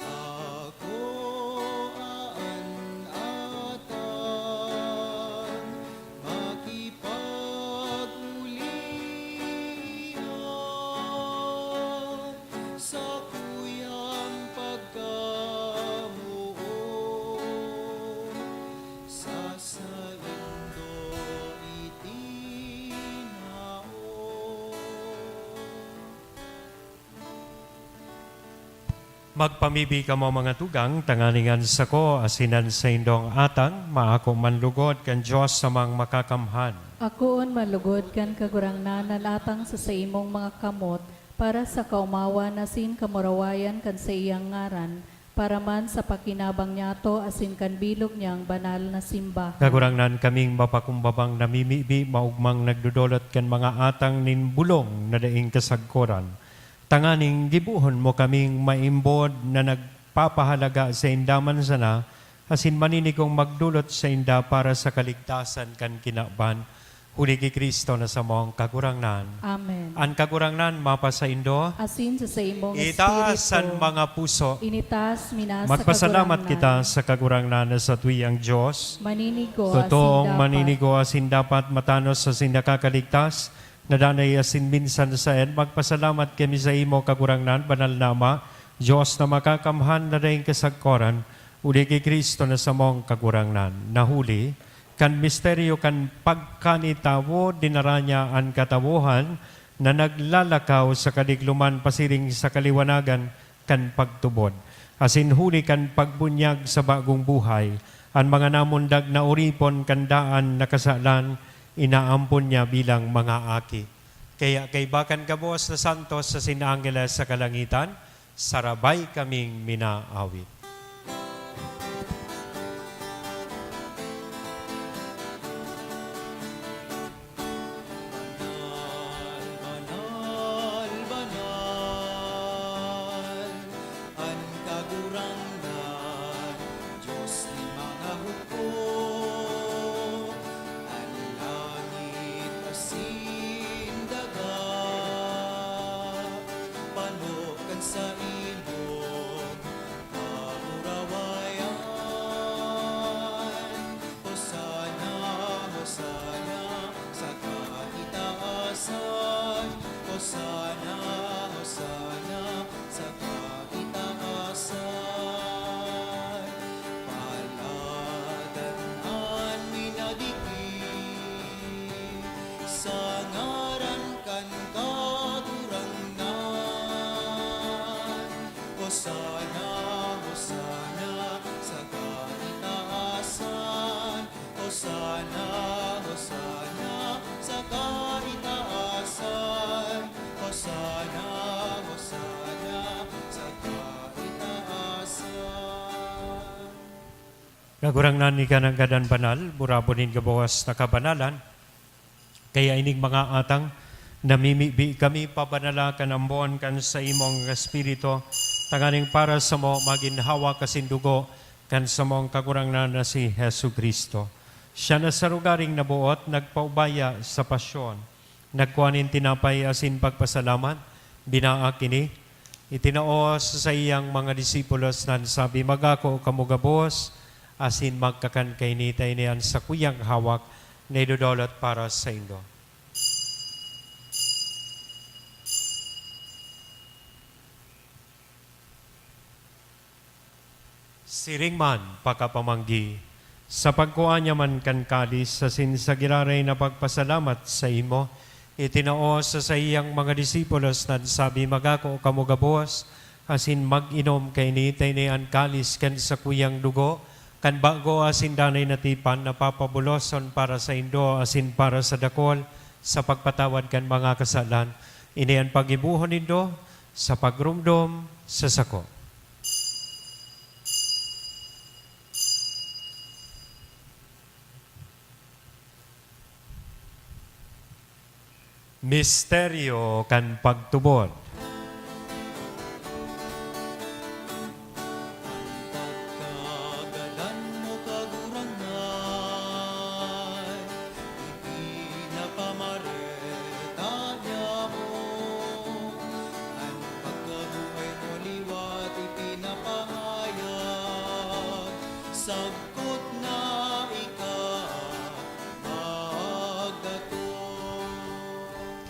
Ako an atang makipag-olian. Sakuyang pagkamoot sa saindo itinao. Magpamibi kamo, mga tugang, tanganing an sako asin an saindong atang maako man lugod kan Dios na Amang Makakamhan. Akoon man lugod kan Kagurangnan an atang sa saimong mga kamot, para sa kaomawan asin kamurawayan kan saiyang ngaran, para man sa pakinabang niyato asin kan bilog niyang banal na simbahan. Kagurangnan, kaming mapakumbabang namimibi, maogmang nagdodolot kan mga atang nin bulong na daing kasagkoran, tanganing gibohon mo kaming maimbod na nagpapahalaga sainda man sana, asin maninigong magdolot sainda para sa kaligtasan kan kinaban. Huli ki Cristo na samong Kagurangnan. Amen. An Kagurangnan mapasaindo. Asin sa saimong Itaas an espiritu. Mga puso. Initaas mi na sa Magpasalamat Kagurangnan. Kita sa Kagurangnan na satuyang Dios. Maninigo Totoong asin dapat. Maninigo asin dapat, matanos asin nakakaligtas, na danay asin minsan saen. Magpasalamat kami sa imo, Kagurangnan, banal na Ama, Dios na makakamhan na daing kasagkoran, huli ki Cristo na samong Kagurangnan. Na huli kan misteryo kan pagkanitawo, dinara niya an katawohan na naglalakaw sa kadigloman pasiring sa kaliwanagan kan pagtubod. Asin huli kan pagbunyag sa bagong buhay, an mga namundag na oripon kan daan na kasalan, inaampon niya bilang mga aki. Kaya kaiba kan gabos na santos asin angheles sa kalangitan, sarabay kaming minaawit. Banal, banal, banal an Kagurangnan, Dios nin mga hukbo. An langit asin daga pano kan saimong kamurawayan. Hosana, Hosana sa kaitaasan. Hosana, Hosana sa kaitaasan. Paladan an minadiki sa ngaran kan Kagurangnan. Kagurangnan, ika nanggad an banal, burabon nin gabos na kabanalan. Kaya ining mga atang, namimibi kami pabanala kan ambon kan saimong Espiritu, tanganing para samo magin hawak asin dugo kan samong Kagurangnan na si Jesu-Cristo. Siya na sa lugaring naboot, nagpaubaya sa pasyon. Nagkua nin tinapay asin pagpasalamat, binaak ini, itinao sa saiyang mga disipulos, na nagsabi, "Magako kamo gabos, asin magkakan kaini, ta ini an sakuyang hawak na idodolot para saindo." Siring man, pakapamanggi, sa pagkua niya man kan kalis asin sa giraray na pagpasalamat saimo, itinao sa saiyang mga disipulos, nagsabi, "Magako kamo gabos, asin mag-inom kaini, ta ini an kalis kan sakuyang dugo, kan bago asin danay na tipan, na papabuloson para saindo asin para sa dakul, sa pagpatawad kan mga kasalan. Ini an paggibohon nindo sa pagromdom sa sako." Misteryo kan pagtubod. An pagkagadan mo, Kagurangnan, ipinapamareta niamo. An pagkabuhay mo liwat ipinapahayag, sagkod na ika magdatong.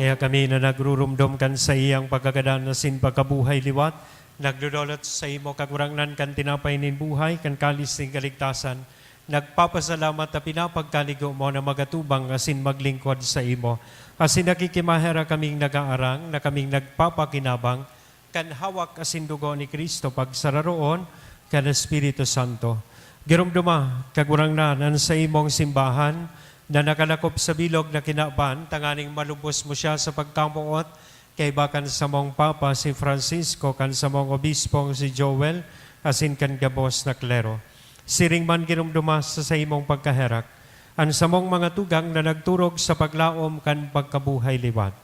Kaya kami na nagrurumdom kan saiyang pagkagadan asin pagkabuhay liwat, nagdodolot saimo, Kagurangnan, kan tinapay nin buhay, kan kalis nin kaligtasan, nagpapasalamat ta pinapagkaligo mo na magatubang asin maglingkod saimo. Asin nakikimaherak kaming nagaarang na kaming nagpapakinabang kan hawak asin dugo ni Cristo pagsararoon kan Espiritu Santo. Giromdoma, Kagurangnan, an saimong simbahan na nakalakop sa bilog na kinaban, tanganing malubos mo siya sa pagkamoot, kaiba kan samong Papa si Francisco, kan samong Obispong si Joel, asin kan gabos na klero. Siring man, giromdoma sa saimong pagkaherak an samong mga tugang na nagturog sa paglaom kan pagkabuhay liwat.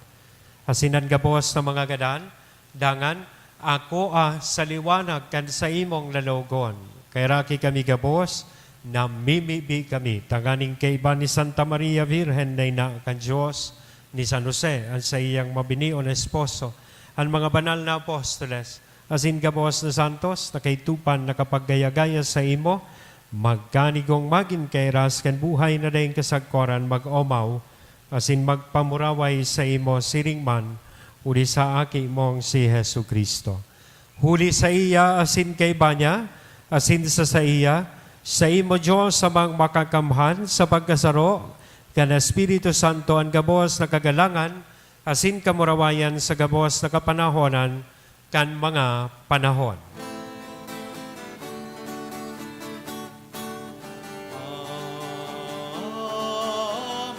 Asin an gabos na mga gadan, dangan, akoa sa liwanag kan saimong lalogon. Kaheraki kami gabos, namimibi kami, tanganing kaiba ni Santa Maria Virgen na ina kan Dios, ni San Jose, an saiyang mabinion na esposo, an mga banal na apostoles, asin gabos na santos na kaipuhan nakapaggaya-gaya saimo, magkanigong magin kairas kan buhay na daing kasagkoran, mag-omaw asin magpamuraway saimo siring man uli sa Aki mong si Jesu-Cristo. Huli saiya asin kaiba niya, asin sa saiya, saimo, Dios Amang Makakamhan, sa pagkasaro kan Espiritu Santo, an gabos na kagalangan asin kamurawayan sa gabos na kapanahonan kan mga panahon. Amen. Amen.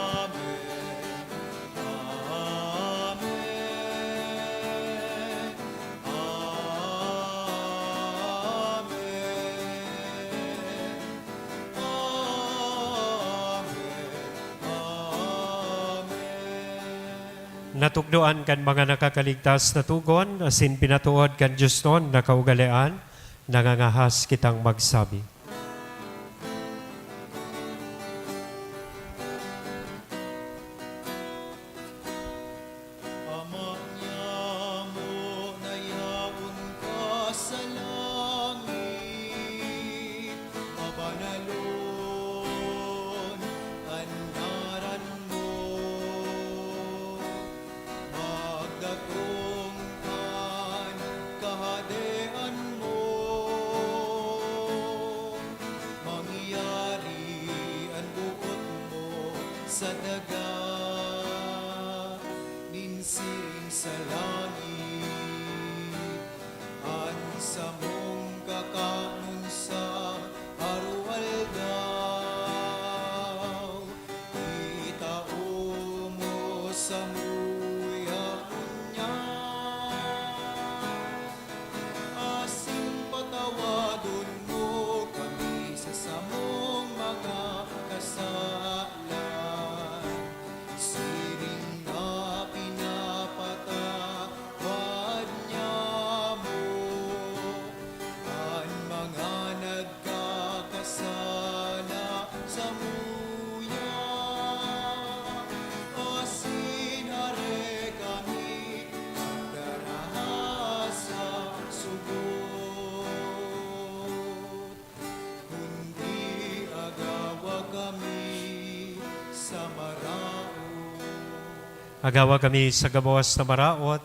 Amen. Amen. Amen. Amen. Natukdoan kan mga nakakaligtas na togon asin pinatood kan diosnon na kaugalean, nangangahas kitang magsabi. Ama niamo na yaon ka sa langit, pabanalon an ngaran mo. Magdatong an Kahadean mo. Mangyari an boot mo sa daga nin siring sa langit. An samong kakanon sa aroaldaw, itao mo samuya ngunyan. Asi Agawa kami sa gabos na maraot,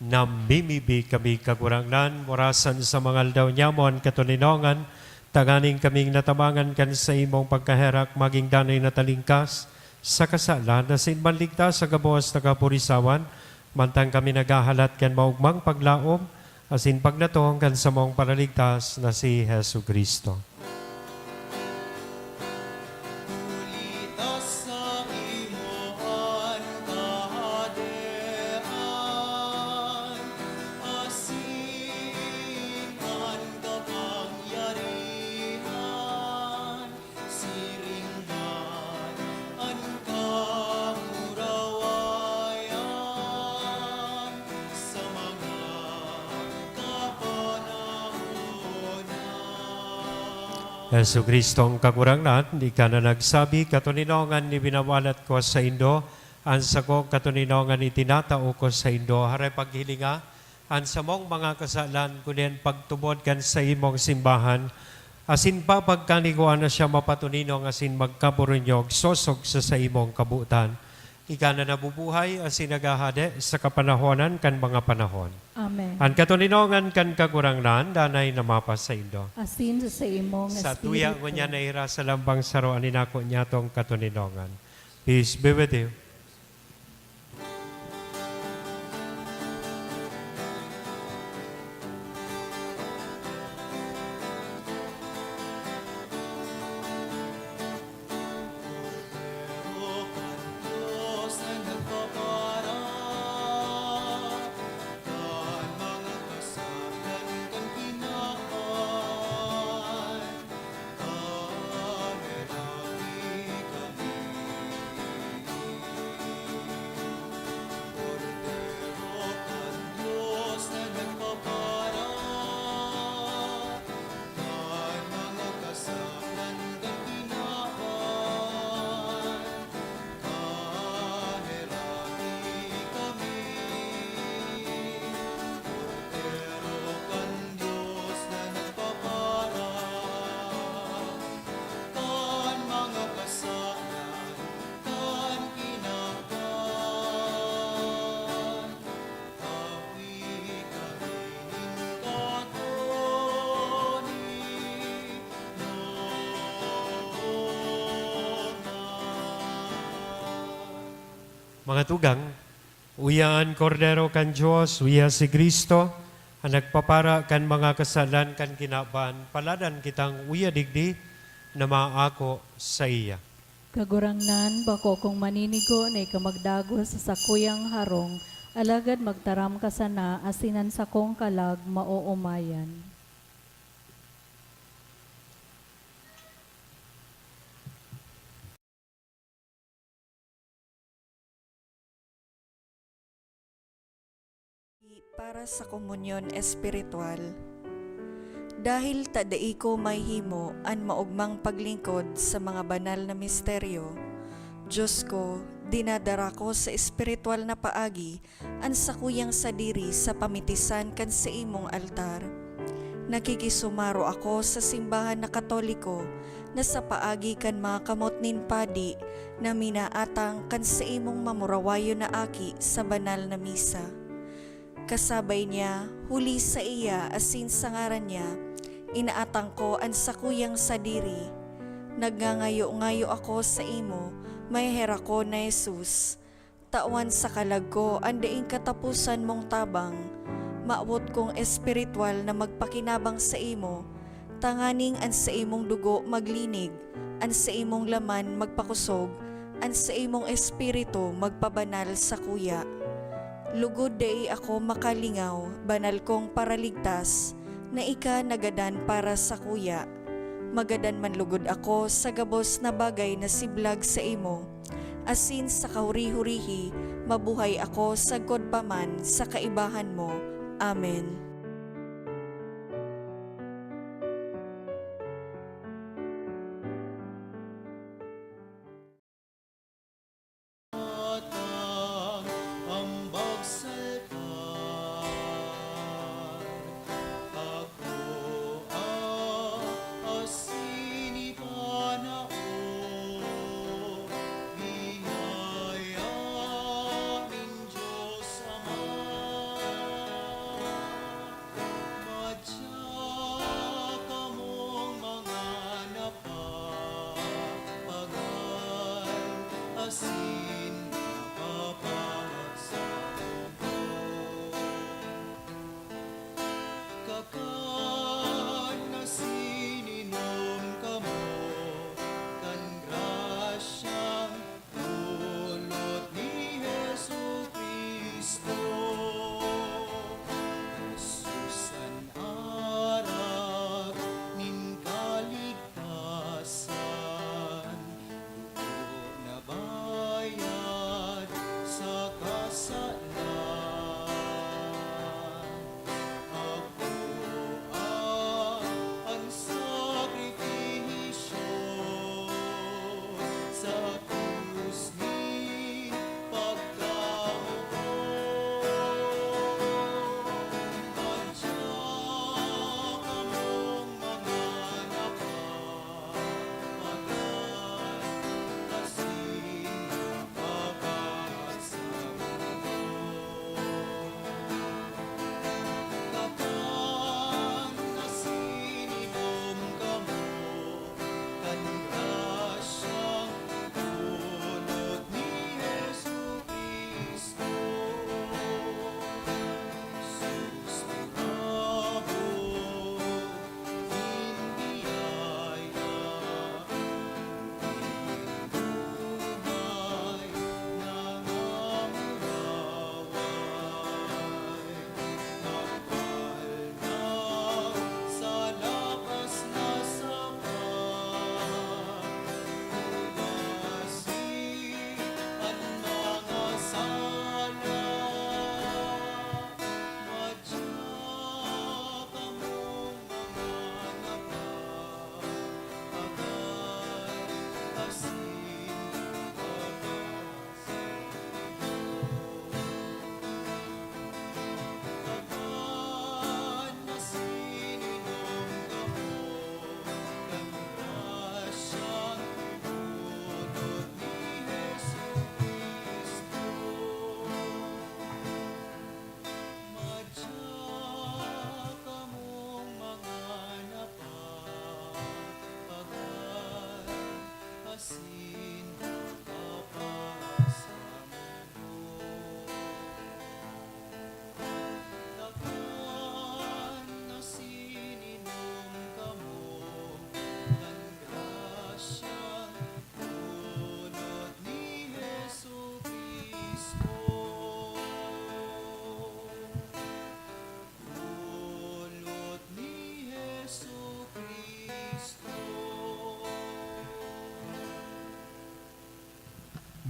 namimibi kami, Kagurangnan, orasan sa mga aldaw nyamo an katoninongan, tanganing kaming natabangan kan saimong pagkaherak magin danoy na talingkas sa kasalan, asin manligtas sa gabos na kapurisawan, mantang kami naghahalat kan maogmang paglaom asin pagdatong kan samong Paraligtas na si Jesu-Cristo. Huli ta saimo an kahadean asin an kapangyarihan, siring man an kamurawayan sa mga kapanahonan. Jesu-Cristong Kagurangnan, ika na nagsabi, "Katoninongan ibinawalat ko saindo, an sakong katoninongan itinatao ko saindo." Haray paghilinga an samong mga kasalan, kundi an pagtubod kan saimong simbahan, asin papagkanigwaan na siya mapatoninong asin magkaburunyog sosog sa saimong kabotan. Ika na nabubuhay asin naghahade sa kapanahonan kan mga panahon. Amen. An katoninongan kan Kagurangnan danay na mapasaindo. Asin sa saimong Sa espiritu. Tuya ngunyan na ira sa lambang saro an inako niyatong katoninongan. Peace be with you. Mga tugang, uya an Kordero kan Dios, uya si Cristo, an nagpapara kan mga kasalan kan kinaban, paladan kitang uya digdi na maako saiya. Kagurangnan, bako kong maninigo na ika magdagos sa sakuyang harong, alagad magtaram ka sana asin an sakong kalag maoomayan. Para sa komunyon espiritual. Dahil ta dai ko mahihimo an maogmang paglingkod sa mga banal na misteryo, Dios ko, dinadara ko sa espiritual na paagi an sakuyang sadiri sa pamitisan kan saimong altar. Nakikisumaro ako sa simbahan na Katoliko na sa paagi kan mga kamot nin padi na minaatang kan saimong mamurawayon na aki sa banal na misa. Kasabay niya, huli saiya asin sa ngaran niya, inaatang ko an sakuyang sadiri. Nagngangayo-ngayo ako saimo, maheherak ko na Jesus. Tawan sa kalag ko an daing kataposan mong tabang. Mawot kong espiritual na magpakinabang saimo, tanganing an saimong dugo maglinig, an saimong laman magpakosog, an saimong espiritu magpabanal sakuya. Lugod dai ako makalingaw, banal kong Paraligtas, na ika nagadan para sakuya. Magadan man lugod ako sa gabos na bagay na siblag saimo, asin sa kahuri-hurihi, mabuhay ako sagkod pa man sa kaibahan mo. Amen. asin napapasakop ko. Kakan asin inom kamo kan grasyang dulot ni Jesu-Cristo. Jesus an arog nin kaligtasan, dugo na bayad sa kasalan. Ako ang sakripisyo sa krus nin pagkamoot. Madya kamong mga napa-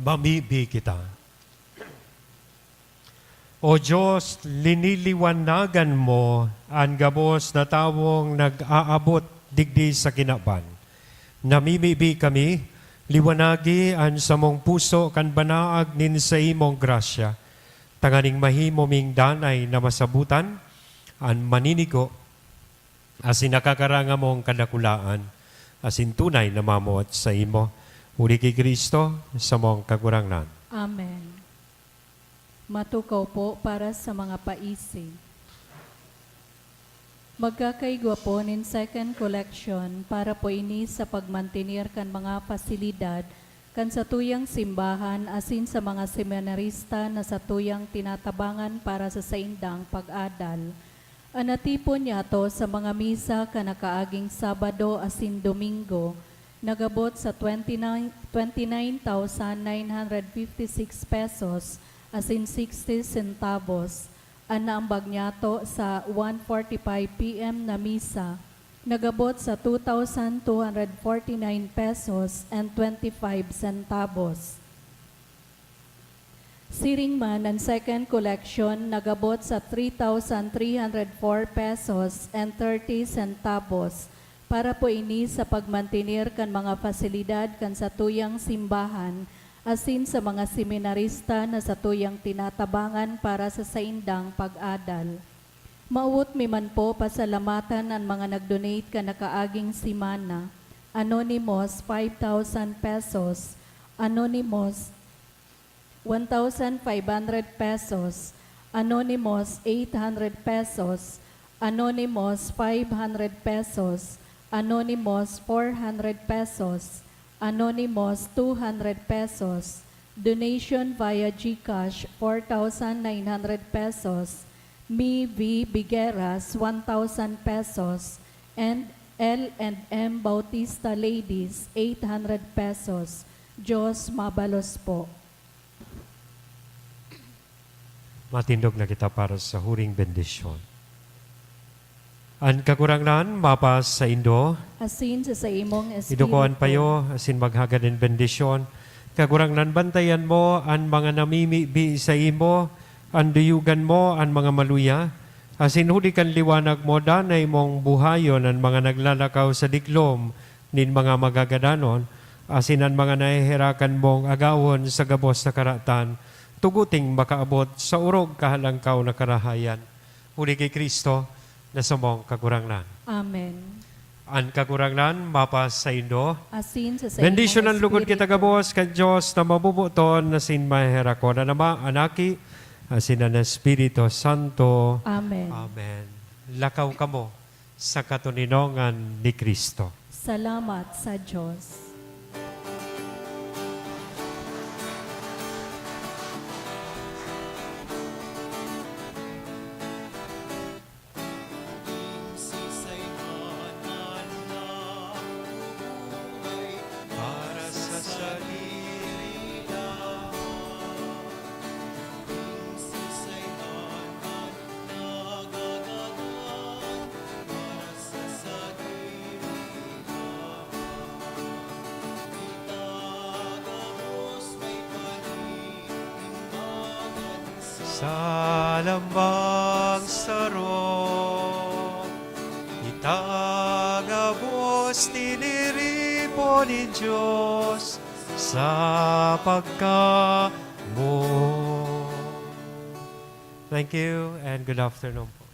Mamibi kita. O Dios, liniliwanagan mo an gabos na tawong nag-aabot digdi sa kinaban. Namimibi kami, liwanagi an samong puso kan banaag nin saimong grasya, tanganing mahimo ming danay na masabotan an maninigo asin nakakaranga mong kadakulaan, asin tunay na mamoot saimo, huli ki Cristo, samong Kagurangnan. Amen. Matukaw po para sa mga paisi. Magkakaigwa po nin second collection para po ini sa pagmantener kan mga pasilidad kan satuyang simbahan asin sa mga seminarista na satuyang tinatabangan para sa saindang pag-adal. An natipon niyato sa mga misa kan nakaaging Sabado asin Domingo nagabot sa twenty-nine, twenty-nine thousand nine hundred fifty-six pesos asin sixty centavos. An naambag niyato sa one forty-five P M na misa nagabot sa two thousand two hundred forty-nine pesos and twenty-five centavos. Siring man, an second collection nagabot sa three thousand three hundred four pesos and thirty centavos. Para po ini sa pagmantener kan mga pasilidad kan satuyang simbahan asin sa mga seminarista na satuyang tinatabangan para sa saindang pag-adal. Mawot mi man po pasalamatan an mga nag-donate kan nakaaging semana. Anonymous, five thousand pesos. Anonymous, one thousand five hundred pesos. Anonymous, eight hundred pesos. Anonymous, five hundred pesos. Anonymous, four hundred pesos. Anonymous, two hundred pesos. Donation via GCash, four thousand nine hundred pesos. Mi V Bigueras, one thousand pesos. And L and M Bautista Ladies, eight hundred pesos. Diyos mabalos po. Matindog na kita para sa huring bendisyon. An Kagurangnan mapasaindo. Asin sa saimong espiritu. Idukoan payo, asin maghagad nin bendisyon. Kagurangnan, bantayan mo an mga namimibi saimo, an duyugan mo an mga maluya, asin huli kan liwanag mo, danay mong buhayon an mga naglalakaw sa diklom nin mga magagadanon, asin an mga naheherakan mong agawon sa gabos na karatan, tuguting makaabot sa orog kahalangkaw na karahayan. Huli ki Cristo, na samong Kagurangnan. Amen. An Kagurangnan mapasaindo. Asin sa saimong Bendisyon ang lugod kita espiritu. Gabos kan Dios na mabubuton, asin maheherakon, an Ama, an Aki, asin an Espiritu Santo. Amen. Amen. Lakaw kamo sa katoninongan ni Cristo. Salamat sa Dios. Para sa sadiri lang. Sa lambang saro, itagabos tiniripo nin Dios sa pagkamoot. Thank you and good afternoon po.